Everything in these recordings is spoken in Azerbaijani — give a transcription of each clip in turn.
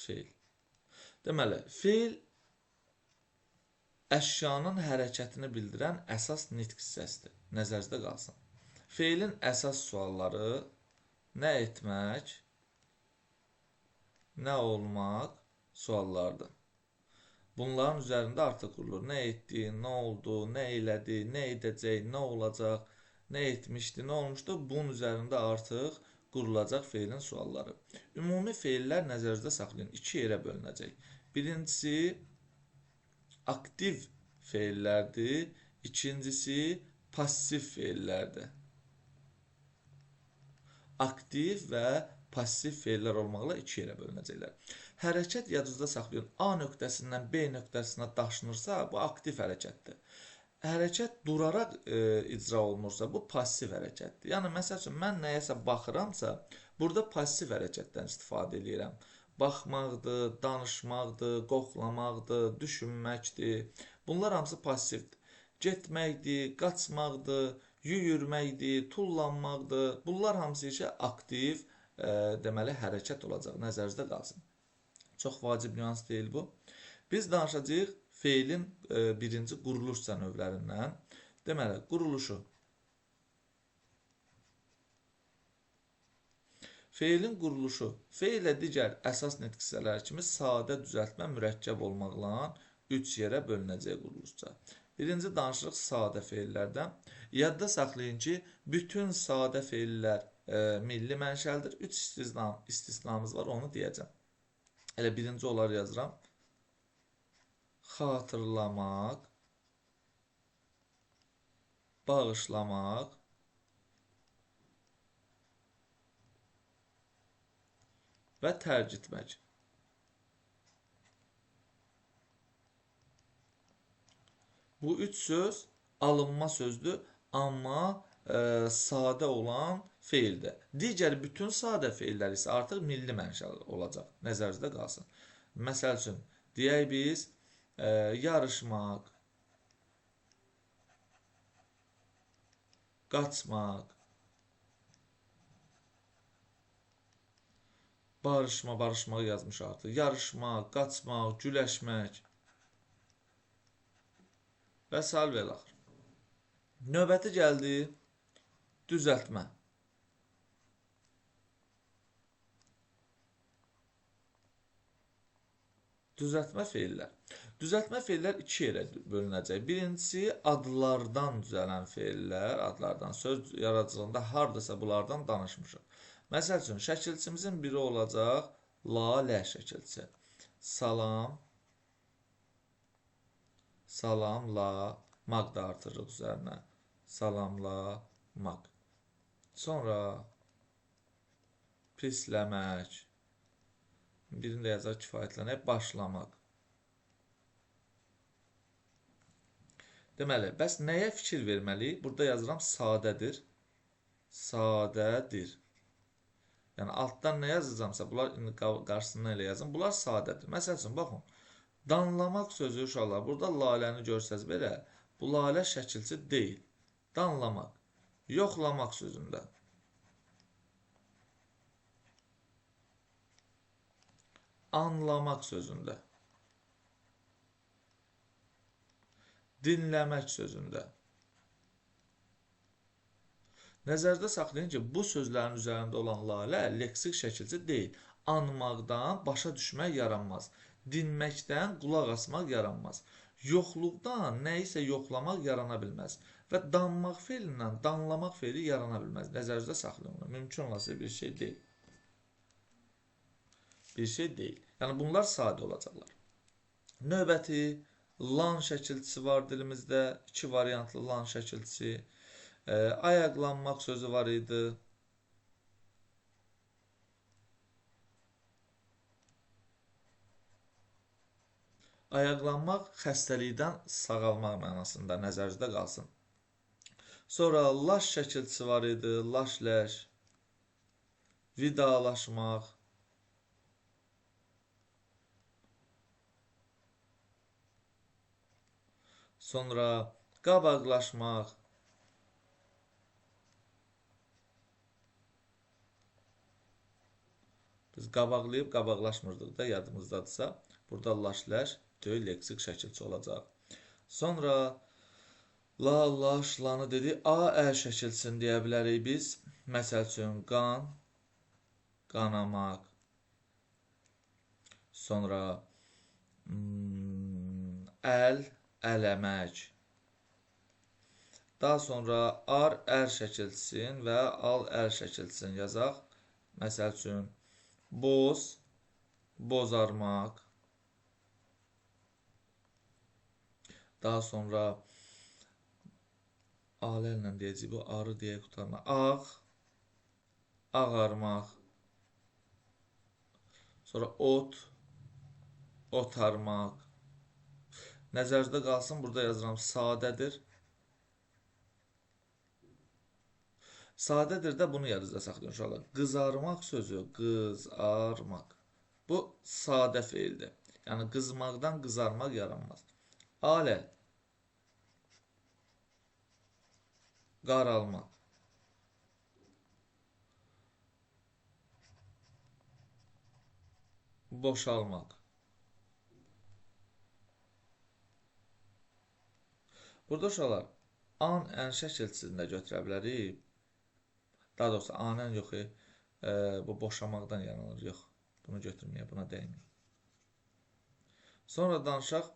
Feil. Deməli, feil əşyanın hərəkətini bildirən əsas nitq hissəsidir. Nəzərinizdə qalsın. Feilin əsas sualları nə etmək, nə olmaq suallardır. Bunların üzərində artıq qurulur. Nə etdi, nə oldu, nə elədi, nə edəcək, nə olacaq, nə etmişdi, nə olmuşdu. Bunun üzərində artıq qurulacaq feilin sualları. Ümumi feillər nəzərinizdə saxlayın. İki yerə bölünəcək. Birincisi aktiv feillərdir. İkincisi passiv feillərdir. Aktiv və passiv feillər olmaqla iki yerə bölünəcəklər. Hərəkət yadınızda saxlayın. A nöqtəsindən B nöqtəsinə daşınırsa, bu aktiv hərəkətdir. Hərəkət duraraq icra olunursa, bu passiv hərəkətdir. Yəni, məsəl üçün, mən nəyəsə baxıramsa, burada passiv hərəkətdən istifadə edirəm. Baxmaqdır, danışmaqdır, qoxlamaqdır, düşünməkdir. Bunlar hamısı passivdir. Getməkdir, qaçmaqdır, yüyürməkdir, tullanmaqdır. Bunlar hamısı isə aktiv, deməli, hərəkət olacaq. Nəzərinizdə qalsın. Çox vacib nüans deyil bu. Biz danışacağıq feilin birinci quruluş növlərindən. Deməli, quruluşu. Feilin quruluşu. Feillə digər əsas nitq hissələri kimi sadə, düzəltmə, mürəkkəb olmaqla 3 yerə bölünəcək quruluşca. Birinci danışırıq sadə feillərdən. Yadda saxlayın ki, bütün sadə feillər milli mənşəlidir. 3 istisnamız var, onu deyəcəm. Elə birinci onları yazıram. Xatırlamaq, bağışlamaq və tərk etmək. Bu üç söz alınma sözdür, amma sadə olan feildir. Digər bütün sadə feillər isə artıq milli mənşəli olacaq. Nəzərinizdə qalsın. Məsəl üçün, deyək biz yarışmaq, qaçmaq, barışma, barışmağı yazmış artıq. Yarışmaq, qaçmaq, güləşmək və sair və ilaxır. Növbəti gəldi düzəltmə. Düzəltmə feillər. Düzəltmə feillər iki yerə bölünəcək. Birincisi adlardan düzələn feillər, adlardan söz yaradıcılığında hardasa bunlardan danışmışıq. Məsəl üçün, şəkilçimizin biri olacaq lalə şəkilçisi. Salam, salamla, maq da artırırıq üzərinə. Salamla, maq. Sonra pisləmək. Birini də yazaq kifayətlənək. Başlamaq. Deməli, bəs nəyə fikir verməliyik? Burada yazıram sadədir. Sadədir. Yəni, altdan nə yazacamsa, bunlar indi qarşısından elə yazın. Bunlar sadədir. Məsəl üçün, baxın. Danlamaq sözü uşaqlar, burada laləni görsəz belə, bu lalə şəkilçi deyil. Danlamaq. Yoxlamaq sözündə. Anlamaq sözündə. Dinləmək sözündə. Nəzərdə saxlayın ki, bu sözlərin üzərində olan lalə leksik şəkilçi deyil. Anmaqdan başa düşmək yaranmaz. Dinməkdən qulaq asmaq yaranmaz. Yoxluqdan nəyisə yoxlamaq yarana bilməz. Və danmaq feilindən danlamaq feili yarana bilməz. Nəzərinizdə saxlayın bunu. Mümkün olası bir şey deyil. Bir şey deyil. Yəni, bunlar sadə olacaqlar. Növbəti lan şəkilçisi var dilimizdə. İki variantlı lan şəkilçisi. Ayaqlanmaq sözü var idi. Ayaqlanmaq xəstəlikdən sağalmaq mənasında nəzərinizdə qalsın. Sonra laş şəkilçisi var idi. Laş-ləş, vidalaşmaq. Sonra qabaqlaşmaq. Biz qabaqlayıb qabaqlaşmırdıq da, yadımızdadırsa, burada laş-ləş deyil, leksik şəkilçi olacaq. Sonra la, laş, lanı dedik. A, ə şəkilçisini deyə bilərik biz. Məsəl üçün, qan, qanamaq. Sonra əl, ələmək. Daha sonra ar, ər şəkilçisini və al, əl şəkilçisini yazaq. Məsəl üçün, boz, bozarmaq. Daha sonra alərlə deyəcəyik, bu arı deyə qutarmaq. Ağ, ağarmaq. Sonra ot, otarmaq. Nəzərinizdə qalsın, burada yazıram, sadədir. Sadədir də bunu yadınızda saxlayın uşaqlar. Qızarmaq sözü, qızarmaq. Bu sadə feildir. Yəni qızmaqdan qızarmaq yaranmaz. Alə, qaralmaq. Boşalmaq. Burada uşaqlar, an, ən şəkilçisini də götürə bilərik. Daha doğrusu, anən yox, bu boşamaqdan yaranır. Yox, bunu götürməyə, buna dəyməyək. Sonra danışaq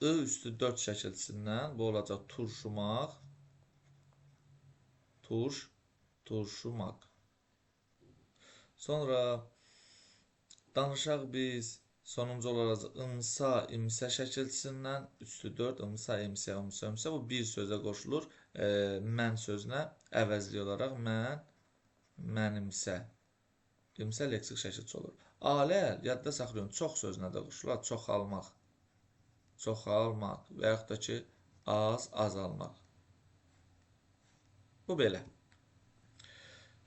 I üstü 4 şəkilçisindən. Bu olacaq turşumaq, turş, turşumaq. Sonra danışaq biz sonuncu olaraq ımsa, imsə şəkilçisindən. Üstü 4, ımsa, imsə, ımsa, ımsa. Bu bir sözə qoşulur. Mən sözünə əvəzli olaraq mən, mənimsə. İmsə leksik şəkilçi olur. Alə, yadda saxlayın, çox sözünə də qoşulur. Çoxalmaq. Çoxalmaq və yaxud da ki, az, azalmaq. Bu belə.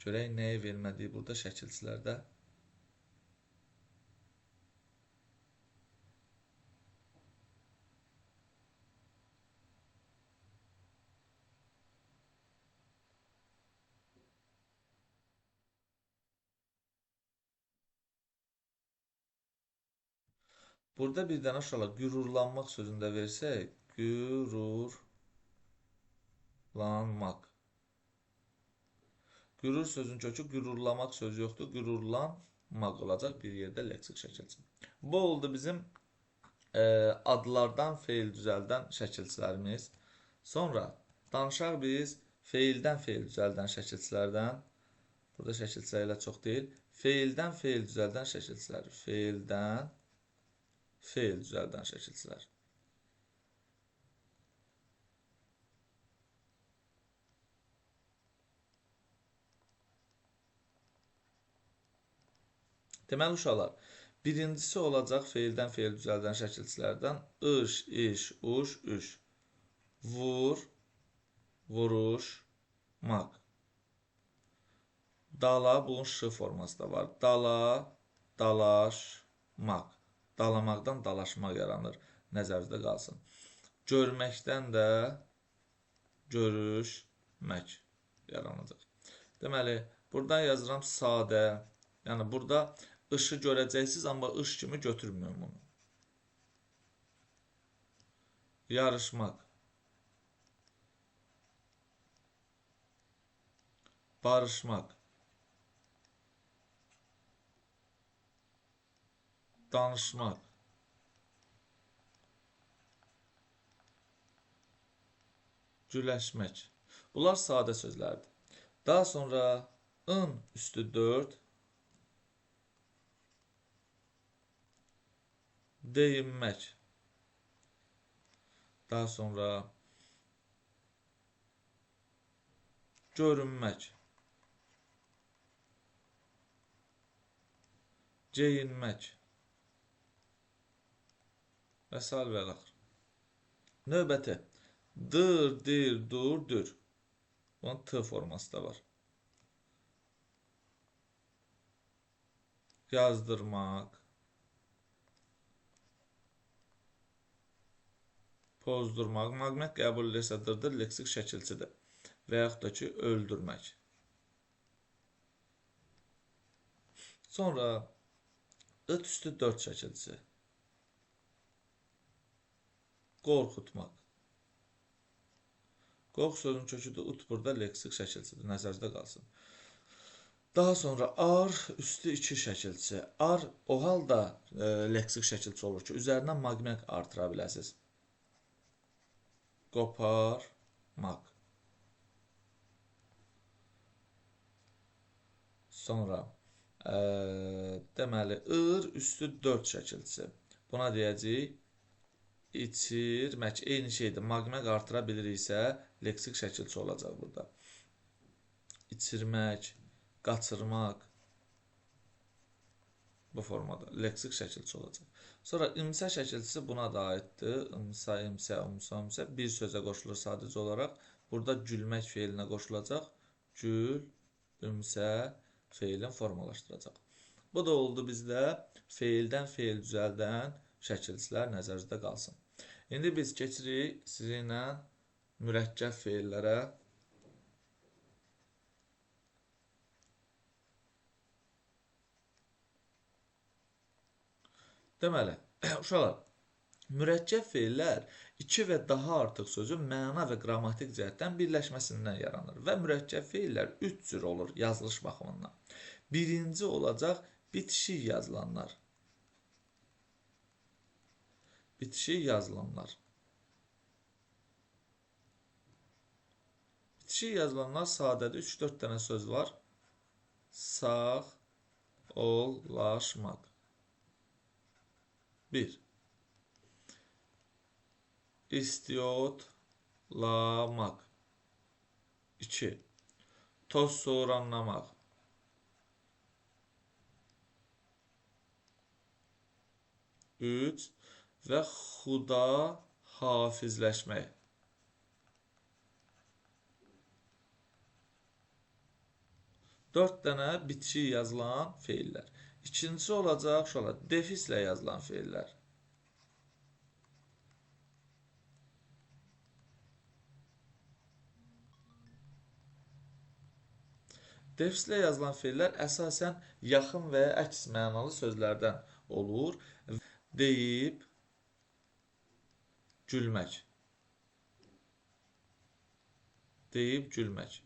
Görək nəyi vermədik burada şəkilçilərdə. Burada bir dənə uşaqlar qürurlanmaq sözünü də versək, qürurlanmaq. Qürur sözünün kökü qürurlamaq sözü yoxdur, qürurlanmaq olacaq bir yerdə leksik şəkilçi. Bu oldu bizim adlardan feil düzəldən şəkilçilərimiz. Sonra danışaq biz feildən feil düzəldən şəkilçilərdən. Burada şəkilçilər elə çox deyil. Feildən feil düzəldən şəkilçilər. Feildən feil düzəldən şəkilçilər. Deməli uşaqlar, birincisi olacaq feildən feil düzəldən şəkilçilərdən ış, iş, uş, üş. Vur, vuruşmaq. Dala, bunun ş forması da var. Dala, dalaşmaq. Dalamaqdan dalaşmaq yaranır. Nəzərinizdə qalsın. Görməkdən də görüşmək yaranacaq. Deməli, buradan yazıram sadə. Yəni, burada ışı görəcəksiniz, amma ış kimi götürmüyorum bunu. Yarışmaq. Barışmaq. Danışmaq. Güləşmək. Bunlar sadə sözlərdir. Daha sonra ın üstü 4 deyinmək. Daha sonra görünmək. Geyinmək. Və sair və ilaxır. Növbəti. Dır, dir, dur, dür. Bunun T forması da var. Yazdırmaq. Pozdurmaq. Maqnit qəbul edirsə dırdır, leksik şəkilçidir. Və yaxud da ki, öldürmək. Sonra ıt üstü 4 şəkilçisi. Qorxutmaq. Qorx sözünün köküdür, ut burada leksik şəkilçidir, nəzərdə qalsın. Daha sonra ar üstü 2 şəkilçisi. Ar o halda leksik şəkilçi olur ki, üzərindən magmaq artıra biləsiniz. Qoparmaq. Sonra deməli, ır üstü 4 şəkilçisi. Buna deyəcəyik içirmək. Eyni şeydir. Magmaq artıra biliriksə, leksik şəkilçi olacaq burada. İçirmək, qaçırmaq bu formada leksik şəkilçi olacaq. Sonra imsə şəkilçisi buna da aiddir. İmsa, imsə, umsa, umsa bir sözə qoşulur sadəcə olaraq. Burada gülmək feilinə qoşulacaq. Gül, ümsə feilin formalaşdıracaq. Bu da oldu bizdə feildən feil düzəldən şəkilçilər nəzərinizdə qalsın. İndi biz keçirik sizinlə mürəkkəb feillərə. Deməli, uşaqlar, mürəkkəb feillər iki və daha artıq sözün məna və qrammatik cəhətdən birləşməsindən yaranır və mürəkkəb feillər üç cür olur yazılış baxımından. Birinci olacaq bitişik yazılanlar. Bitişik yazılanlar. Bitişik yazılanlar sadədir. 3-4 dənə söz var. Sağ ollaşmaq. 1. İstiotlamaq. 2. Toz soğranlamaq. 3. Və xuda hafizləşmək. 4 dənə bitişik yazılan feillər. İkincisi olacaq, uşaqlar, defislə yazılan feillər. Defislə yazılan feillər əsasən yaxın və ya əks mənalı sözlərdən olur. Deyib, gülmək. Deyib, gülmək.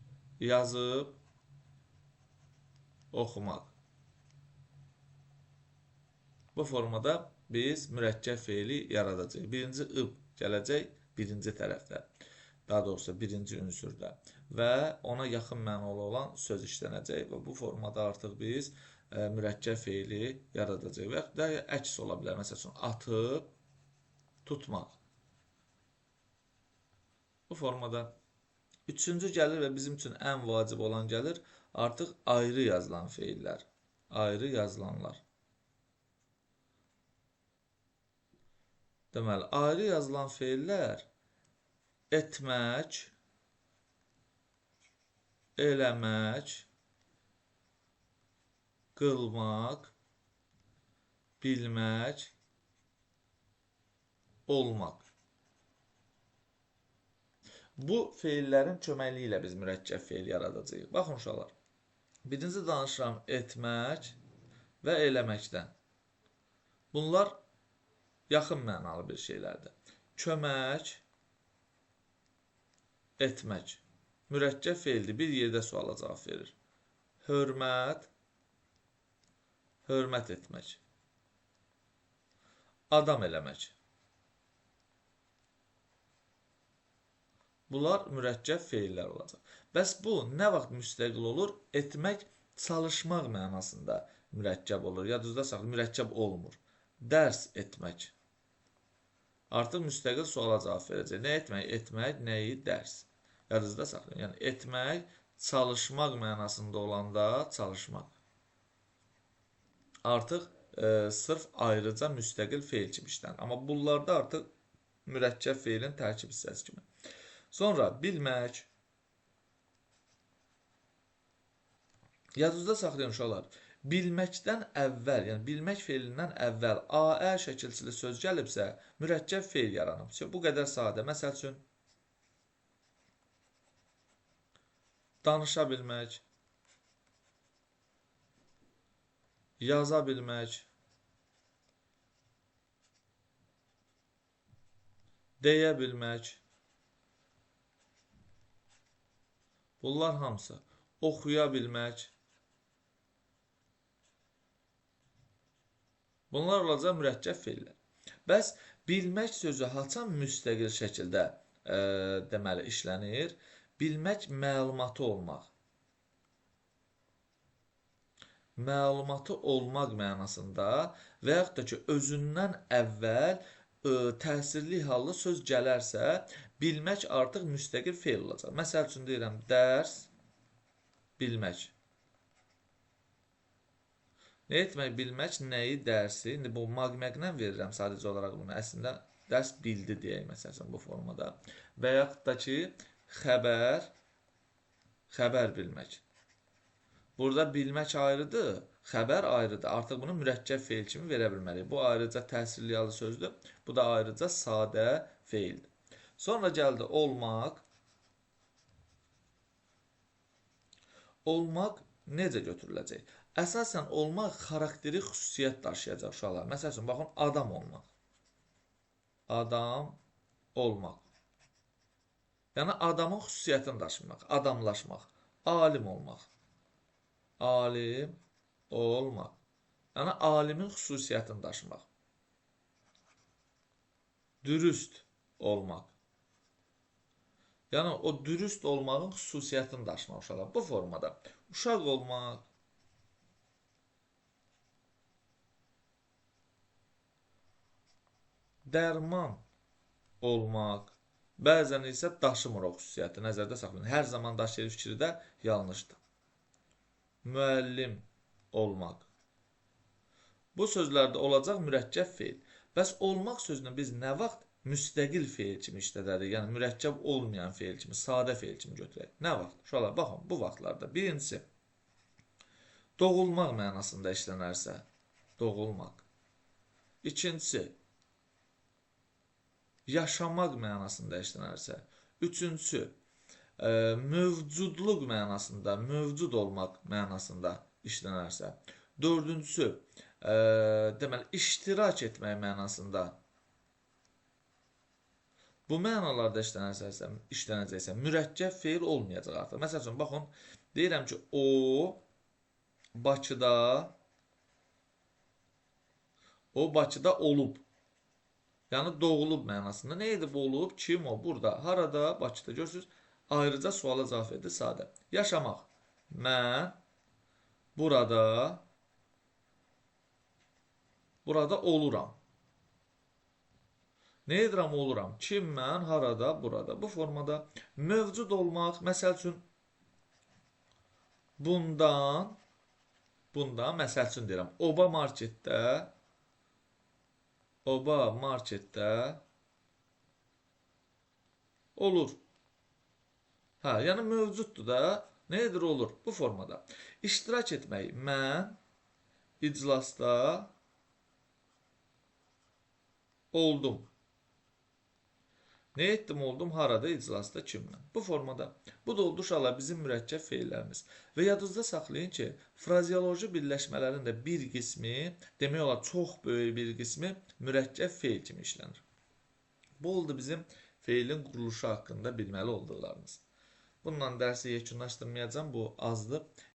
Yazıb, oxumaq. Bu formada biz mürəkkəb feili yaradacağıq. Birinci ıb gələcək birinci tərəfdə. Daha doğrusu birinci ünsürdə. Və ona yaxın mənalı olan söz işlənəcək və bu formada artıq biz mürəkkəb feili yaradacağıq. Və yaxud da əks ola bilər. Məsəl üçün, atıb, tutmaq. Bu formada. Üçüncü gəlir və bizim üçün ən vacib olan gəlir artıq ayrı yazılan feillər. Ayrı yazılanlar. Deməli, ayrı yazılan feillər etmək, eləmək, qılmaq, bilmək, olmaq. Bu feillərin köməkliyi ilə biz mürəkkəb feil yaradacağıq. Baxın uşaqlar, birinci danışıram etmək və eləməkdən. Bunlar yaxın mənalı bir şeylərdir. Kömək, etmək. Mürəkkəb feildir, bir yerdə suala cavab verir. Hörmət, hörmət etmək. Adam eləmək. Bunlar mürəkkəb feillər olacaq. Bəs bu nə vaxt müstəqil olur? Etmək, çalışmaq mənasında mürəkkəb olur. Yadınızda saxlayın, mürəkkəb olmur. Dərs etmək. Artıq müstəqil suala cavab verəcək. Nə etmək? Etmək, nəyi? Dərs. Yadınızda saxlayın. Yəni, etmək, çalışmaq mənasında olanda çalışmaq. Artıq sırf ayrıca müstəqil feil kimi işlənir. Amma bunlarda artıq mürəkkəb feilin tərkib hissəsi kimi. Sonra bilmək. Yadınızda saxlayın uşaqlar. Bilməkdən əvvəl, yəni bilmək feilindən əvvəl AE şəkilçili söz gəlibsə, mürəkkəb feil yaranıb. Bu qədər sadə. Məsəl üçün, danışa bilmək, Yaza bilmək. Deyə bilmək. Bunlar hamısı. Oxuya bilmək. Bunlar olacaq mürəkkəb feillər. Bəs bilmək sözü haçan müstəqil şəkildə deməli işlənir? Bilmək məlumatı olmaq. Məlumatı olmaq mənasında və yaxud da ki, özündən əvvəl təsirli hallı söz gələrsə, bilmək artıq müstəqil feil olacaq. Məsəl üçün deyirəm, dərs bilmək. Nə etmək? Bilmək nəyi? Dərsi. İndi bu maq-məqlə verirəm sadəcə olaraq bunu. Əslində, dərs bildi deyək, məsəl üçün, bu formada. Və yaxud da ki, xəbər bilmək. Burada bilmək ayrıdır, xəbər ayrıdır. Artıq bunu mürəkkəb feil kimi verə bilməliyik. Bu ayrıca təsirli yalı sözdür. Bu da ayrıca sadə feildir. Sonra gəldi olmaq. Olmaq necə götürüləcək? Əsasən olmaq xarakteri xüsusiyyət daşıyacaq uşaqlar. Məsəl üçün, baxın, adam olmaq. Adam olmaq. Yəni, adamın xüsusiyyətini daşımaq, adamlaşmaq, alim olmaq. Alim olmaq. Yəni, alimin xüsusiyyətini daşımaq. Dürüst olmaq. Yəni, o dürüst olmağın xüsusiyyətini daşımaq uşaqlar. Bu formada uşaq olmaq, dərman olmaq, bəzən isə daşımır o xüsusiyyəti, nəzərdə saxlayın. Hər zaman daşıyır fikri də yanlışdır. Müəllim olmaq. Bu sözlərdə olacaq mürəkkəb feil. Bəs olmaq sözünü biz nə vaxt müstəqil feil kimi işlədərik? Yəni, mürəkkəb olmayan feil kimi, sadə feil kimi götürək. Nə vaxt? Uşaqlar, baxın, bu vaxtlarda. Birincisi, doğulmaq mənasında işlənərsə, doğulmaq. İkincisi, yaşamaq mənasında işlənərsə. Üçüncüsü, mövcudluq mənasında, mövcud olmaq mənasında işlənərsə. Dördüncüsü, deməli, iştirak etmək mənasında. Bu mənalarda işlənəcəksə, mürəkkəb feil olmayacaq artıq. Məsəl üçün, baxın, deyirəm ki, o Bakıda olub. Yəni, doğulub mənasında. Nə edib olub? Kim o? Burada. Harada? Bakıda. Görürsünüz, ayrıca suala cavab verdi sadə. Yaşamaq. Mən burada oluram. Nə edirəm? Oluram. Kim mən? Harada? Burada. Bu formada mövcud olmaq. Məsəl üçün, bundan, məsəl üçün deyirəm, oba marketdə olur. Hə, yəni mövcuddur da. Nə edir? Olur. Bu formada. İştirak etmək. Mən iclasda oldum. Nə etdim? Oldum. Harada? İclasda. Kimlə? Bu formada. Bu da oldu uşaqlar bizim mürəkkəb feillərimiz. Və yadınızda saxlayın ki, frazeoloji birləşmələrin də bir qismi, demək olar çox böyük bir qismi mürəkkəb feil kimi işlənir. Bu oldu bizim feilin quruluşu haqqında bilməli olduqlarımız. Bununla dərsi yekunlaşdırmayacağam, bu azdır.